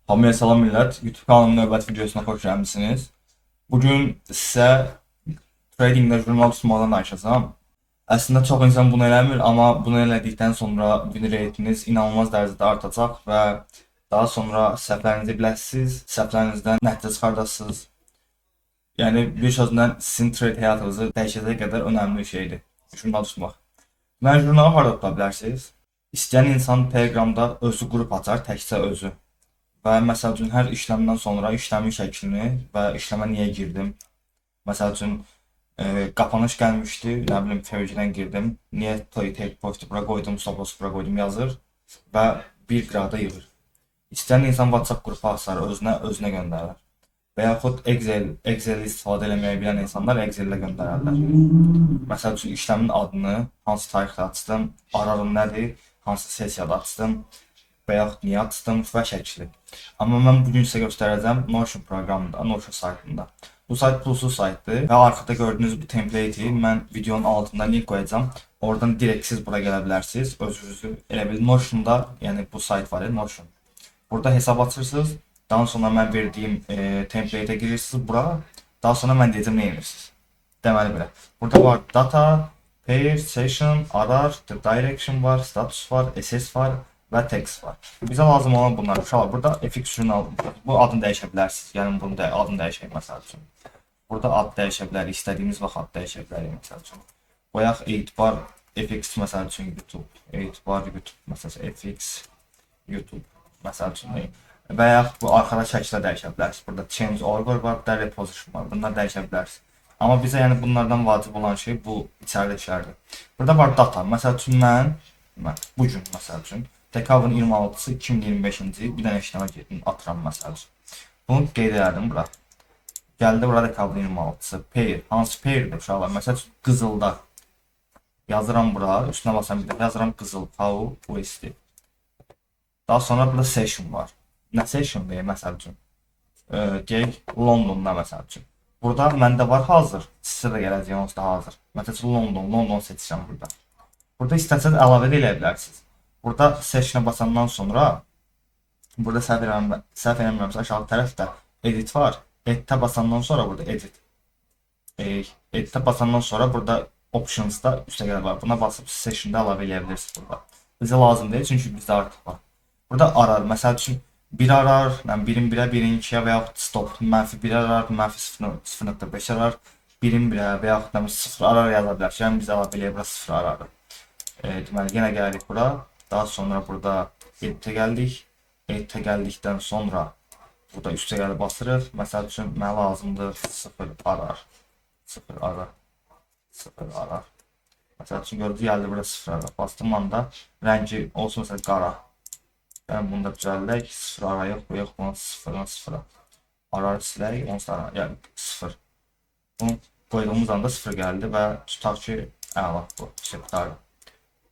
Hamıya salam millət. YouTube kanalımın növbəti videosuna xoş gəlmisiniz. Bugün sizə tradingdə jurnal tutmaqdan danışacağam. Əslində çox insan bunu eləmir, amma bunu elədikdən sonra win rate-iniz inanılmaz dərəcədə artacaq və daha sonra səhvlərinizi biləsiniz, səhvlərinizdən nəticə çıxardasınız. Yəni bir sözlə sizin trade həyatınızı dəyişəcək qədər önəmli bir şeydir jurnal tutmaq. Mən jurnalı harda tuta bilərsiniz? İstəyən insan Telegramda özü qrup açar, təkcə özü. Və məsəl üçün hər işləmdən sonra işləmin şəklini və işləmə niyə girdim? Məsəl üçün qapanış gəlmişdi, nə bilim FVG-dən girdim. Niyə take profit bura qoydum, stop loss bura qoydum yazır və bir qıraqda yığır. İstəyən insan WhatsApp qrupu açar, özünə göndərir. Və yaxud Excel istifadə eləməyi bilən insanlar Excel-ə göndərərlər. Məsəl üçün işləmin adını, hansı tarixdə açdım, RR-ım nədir, hansı sessiyada açdım və yaxud niyə açdım və şəkli. Amma mən bu gün sizə göstərəcəm Notion proqramında, Notion saytında. Bu sayt pulsuz saytdır və arxada gördüyünüz bu template-i mən videonun altında link qoyacağam. Oradan direkt siz bura gələ bilərsiniz. Özünüzü elə bil Notion-da, yəni bu sayt var ya, Notion. Burada hesab açırsınız. Daha sonra mən verdiyim template-ə girirsiniz bura. Daha sonra mən deyəcəm nə edirsiniz. Deməli belə. Burada var data, pair, session, RR, direction var, status var, SS var və text var. Bizə lazım olan bunlar. Uşaqlar, burada FX jurnal, bu adını dəyişə bilərsiniz. Yəni bunu da adını dəyişək məsəl üçün. Burada ad dəyişə bilərik, istədiyimiz vaxt ad dəyişə bilərik məsəl üçün. Qoyaq etibar FX məsəl üçün YouTube, etibar YouTube məsəl üçün FX YouTube məsəl üçün. Və yaxud bu arxada şəklə dəyişə bilərsiniz. Burada change order var, burada reposition var. Bunları dəyişə bilərsiniz. Amma bizə yəni bunlardan vacib olan şey bu içəridəkilərdir. Burada var data. Məsəl üçün mən bu gün məsəl üçün dekabrın 26-sı 2025-ci bir dənə işləmə girdim, atıram məsəl üçün. Bunu qeyd elədim bura. Gəldi bura dekabrın 26-sı. Pair. Hansı pairdir uşaqlar? Məsəl üçün qızılda. Yazıram bura, üstünə basam bir də yazıram qızıl, XAU, USD. Daha sonra burada session var. Nə session deyək məsəl üçün? Deyək Londonda məsəl üçün. Burada məndə var hazır. Sizə də gələcək onsuz da hazır. Məsəl üçün London, London seçirəm burada. Burada istəsəniz əlavə də eləyə bilərsiniz. Burada session'a basandan sonra burada səhv eləmirəmsə aşağı tərəfdə edit var. Edit'ə basandan sonra burada edit. Edit'ə basandan sonra burada options'da üstə gələ var. Buna basıb session'da əlavə eləyə bilirsiniz burada. Bizə lazım deyil, çünki bizdə artıq var. Burada RR, məsəl üçün 1 RR, yəni 1-in 1-ə, 1-in 2-yə və yaxud stop, mənfi 1 RR, mənfi 0.5 RR, 1-in 1-ə və yaxud nə 0 RR yaza bilərsiniz. Yəni biz əlavə eləyək bura 0 RR. Deməli, yenə gəlirik bura. Daha sonra burada editə gəldik. Editə gəldikdən sonra burada üstə gəlib basırıq. Məsəl üçün mənə lazımdır 0 RR. 0 RR. 0 RR. Məsəl üçün gördünüz, gəldi burada 0 RR. Bastığım anda rəngi olsun məsələn qara. Yəni bunu da düzəldək. 0 RR yox, qoyaq bunu 0-dan 0-a. RR silək, onsuz da yəni 0. Bunu qoyduğumuz anda 0 gəldi və tutaq ki, əla bu, şey qurtardı.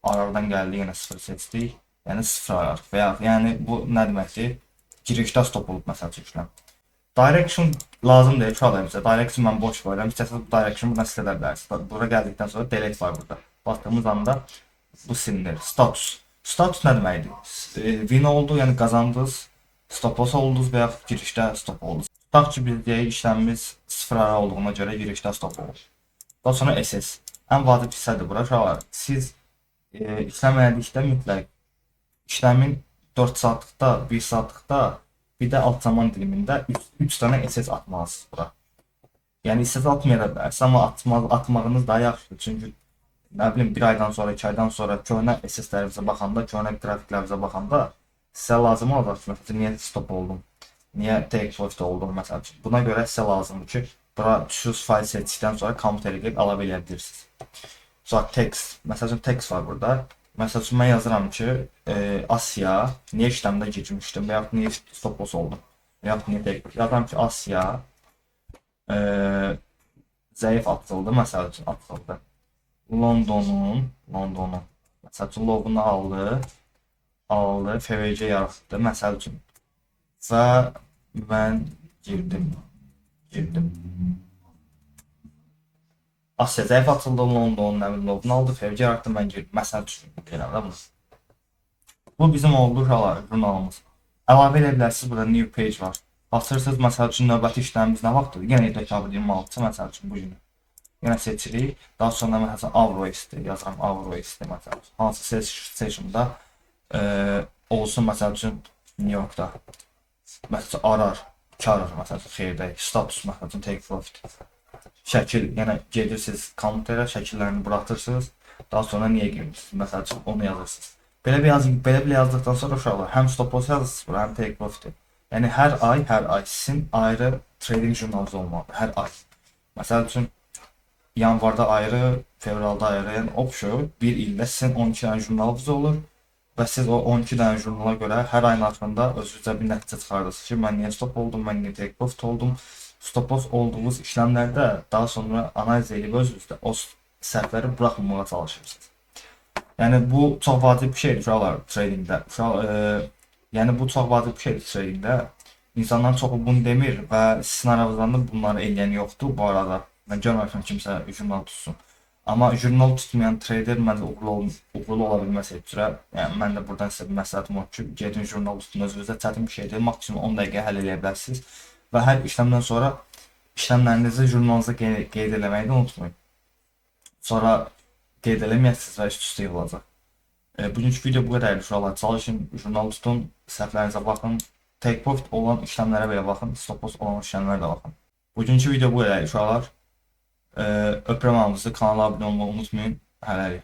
RR-dan gəldi, yenə 0 seçdik. Yəni 0 RR və ya yəni bu nə deməkdir? Girişdə stop olub məsəl üçün işləm. Direction lazım deyil uşaqlar bizə. Direction mən boş qoyuram. İstəsəniz bu direction buradan silə bilərsiniz. Bura gəldikdən sonra delete var burada. Bastığımız anda bu silinir. Status. Status nə deməkdir? Win oldu, yəni qazandınız, stop loss oldunuz və yaxud girişdə stop oldunuz. Tutaq ki, biz deyək işləmimiz 0 RR olduğuna görə girişdə stop oldu. Daha sonra SS. Ən vacib hissədir bura uşaqlar. Siz işləm elədikdə mütləq işləmin 4 saatlıqda, 1 saatlıqda, bir də alt zaman dilimində 3 dənə SS atmalısınız bura. Yəni istəsə atmaya da bilərsiniz, amma atmağınız daha yaxşıdır. Çünki nə bilim bir aydan sonra, 2 aydan sonra köhnə SS-lərimizə baxanda, köhnə qrafiklərimizə baxanda sizə lazım olacaq ki, məsələn, niyə stop oldum, niyə take profit oldum məsəl üçün. Buna görə sizə lazımdır ki, bura choose file seçdikdən sonra kompüterə gəlib əlavə eləyə bilirsiniz. Sonra text, məsəl üçün text var burada. Məsəl üçün mən yazıram ki, Asiya niyə işləmdə girmişdim və yaxud niyə stop loss oldum və yaxud niyə take profit. Yazıram ki, Asiya zəif atıldı, məsəl üçün atıldı. Londonun məsəl üçün low-unu aldı, FVG yaratdı, məsəl üçün. Və mən girdim. Asiya zəif atıldı, Londonun nə bilim low-unu aldı, FVG yaratdı, mən girdim. Məsəl üçün deyirəm də bunu. Bu bizim oldu uşaqlar, jurnalımız. Əlavə edə bilərsiniz, burada new page var. Basırsınız, məsəl üçün növbəti işləmimiz nə vaxtdır? Yenə dekabr 26-sı, məsəl üçün bu günü. Yenə seçirik. Daha sonra məsəl üçün Avro USD yazıram, Avro USD məsəl üçün. Hansı sessionda olsun, məsəl üçün New Yorkda. Məsəl üçün arar, kar, məsəl üçün xeyirdə, status məsəl üçün take profit. Şəkil, yenə gedirsiniz kompüterə, şəkillərini buraxırsınız. Daha sonra niyə girmişsiniz? Məsəl üçün onu yazırsınız. Belə bir yazı, belə bir yazdıqdan sonra uşaqlar həm stop loss yazırsınız bura, həm take profit. Yəni hər ay sizin ayrı trading jurnalınız olmalıdır. Hər ay. Məsəl üçün yanvarda ayrı, fevralda ayrı, yəni option bir ildə sizin 12 dənə jurnalınız olur və siz o 12 dənə jurnala görə hər ayın axırında özünüzə bir nəticə çıxarırsınız ki, mən niyə stop oldum, mən niyə take profit oldum. Stop loss olduğunuz işləmlərdə daha sonra analiz edib özünüzdə o səhvləri buraxmamağa çalışırsınız. Yəni bu çox vacib bir şeydir uşaqlar tradingdə. Yəni bu çox vacib bir şeydir tradingdə. İnsanların çoxu bunu demir və sizin aranızdan da bunları eləyən yoxdur bu arada. Mən görməmişəm kimsə jurnal tutsun. Amma jurnal tutmayan trader məncə uğurlu ola bilməz heç cürə. Yəni mən də buradan sizə bir məsləhətim odur ki, gedin jurnal tutun özünüzə, çətin bir şey deyil, maksimum 10 dəqiqə həll eləyə bilərsiniz. Və hər işləmdən sonra işləmlərinizi jurnalınıza qeyd eləməyi də unutmayın. Sonra qeyd eləməyəsiniz və üst-üstə yığılacaq. Bugünkü video bu qədər uşaqlar. Çalışın, jurnal tutun, səhvlərinizə baxın. Take profit olan işləmlərə belə baxın, stop loss olan işləmlərə də baxın. Bugünkü video bu qədər uşaqlar. Öpürəm hamınızı, kanala abunə olmayı unutmayın. Hələlik.